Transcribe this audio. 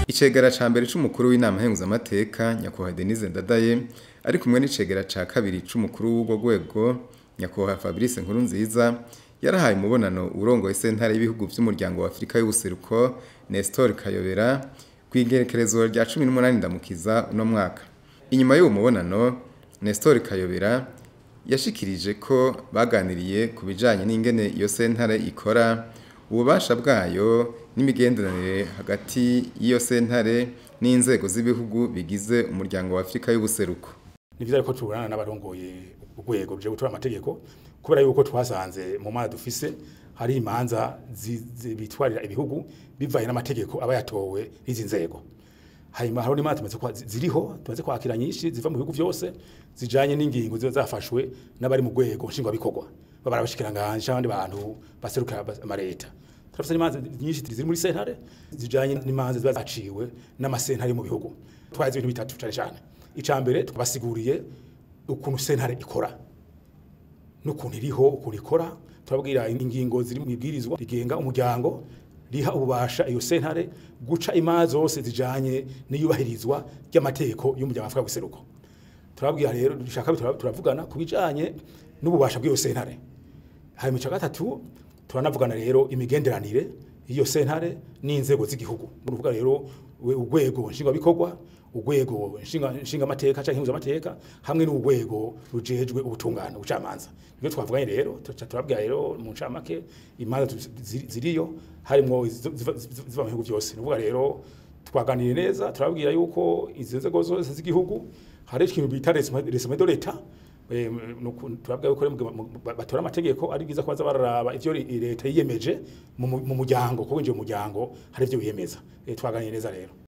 Icegera ca mbere c'umukuru w'inama nkenguzamateka, nyakubahwa Denise Ndadaye, ari kumwe n'icegera ca kabiri c'umukuru w'urwo rwego, nyakubahwa Fabrice Nkurunziza, yarahaye umubonano urongoye sentare y'ibihugu vy'umuryango wa Afrika y'ubuseruko, Nestor Kayobera, kw'igerekerezo rya 18 Ndamukiza uno mwaka. Inyuma y'uwo mubonano, Nestor Kayobera yashikirije ko baganiriye ku bijanye n'ingene iyo sentare ikora, ububasha bwayo n'imigenderanire hagati y'iyo sentare n'inzego z'ibihugu bigize umuryango wa Afrika y'ubuseruko. Ni vyiza ko tuburana n'abarongoye urwego ruje gutora amategeko, kubera yuko twasanze mu mana dufise hari imanza bitwarira ibihugu bivaye n'amategeko aba yatowe n'izi nzego. Hanyuma hariho n'imanza tumaze ziriho tumaze kwakira nyinshi ziva mu bihugu vyose zijanye n'ingingo ziba zafashwe n'abari mu rwego nshingwabikorwa, baba arabashikiranganje abandi bantu baserukira amareta. Turafise n'imanza nyinshi ziri muri sentare zijanye n'imanza ziba zaciwe n'amasentare mu bihugu. Twazi ibintu bitatu cane cane. Ica mbere, twabasiguriye ukuntu sentare ikora n'ukuntu iriho, ukuntu ikora. Turabwira ingingo ziri mu ibwirizwa rigenga umuryango riha ububasha iyo sentare guca imanza zose zijanye n'iyubahirizwa ry'amategeko y'umuryango wa Afrika y'ubuseruko. Turabwira rero dushaka turavugana ku bijanye n'ububasha bw'iyo sentare. Hanyuma ica gatatu, turanavugana rero imigenderanire y'iyo sentare n'inzego z'igihugu. Ni ukuvuga rero urwego nshingwabikorwa, urwego nshingamateka canke nkenguzamateka, hamwe n'urwego rujejwe ubutungane, ubucamanza. Nibyo twavuganye rero, turabwira rero mu ncamake imanza ziriyo harimwo ziva mu bihugu vyose. Ni ukuvuga rero twaganiriye neza, turabwira yuko izi nzego zose z'igihugu hari ikintu bita resement de l'État. Turabwira yuko batora amategeko ari byiza ko baza bararaba ivyo leta yiyemeje mu muryango, kuko winjiye mu muryango hari ivyo wiyemeza. Twaganiriye neza rero.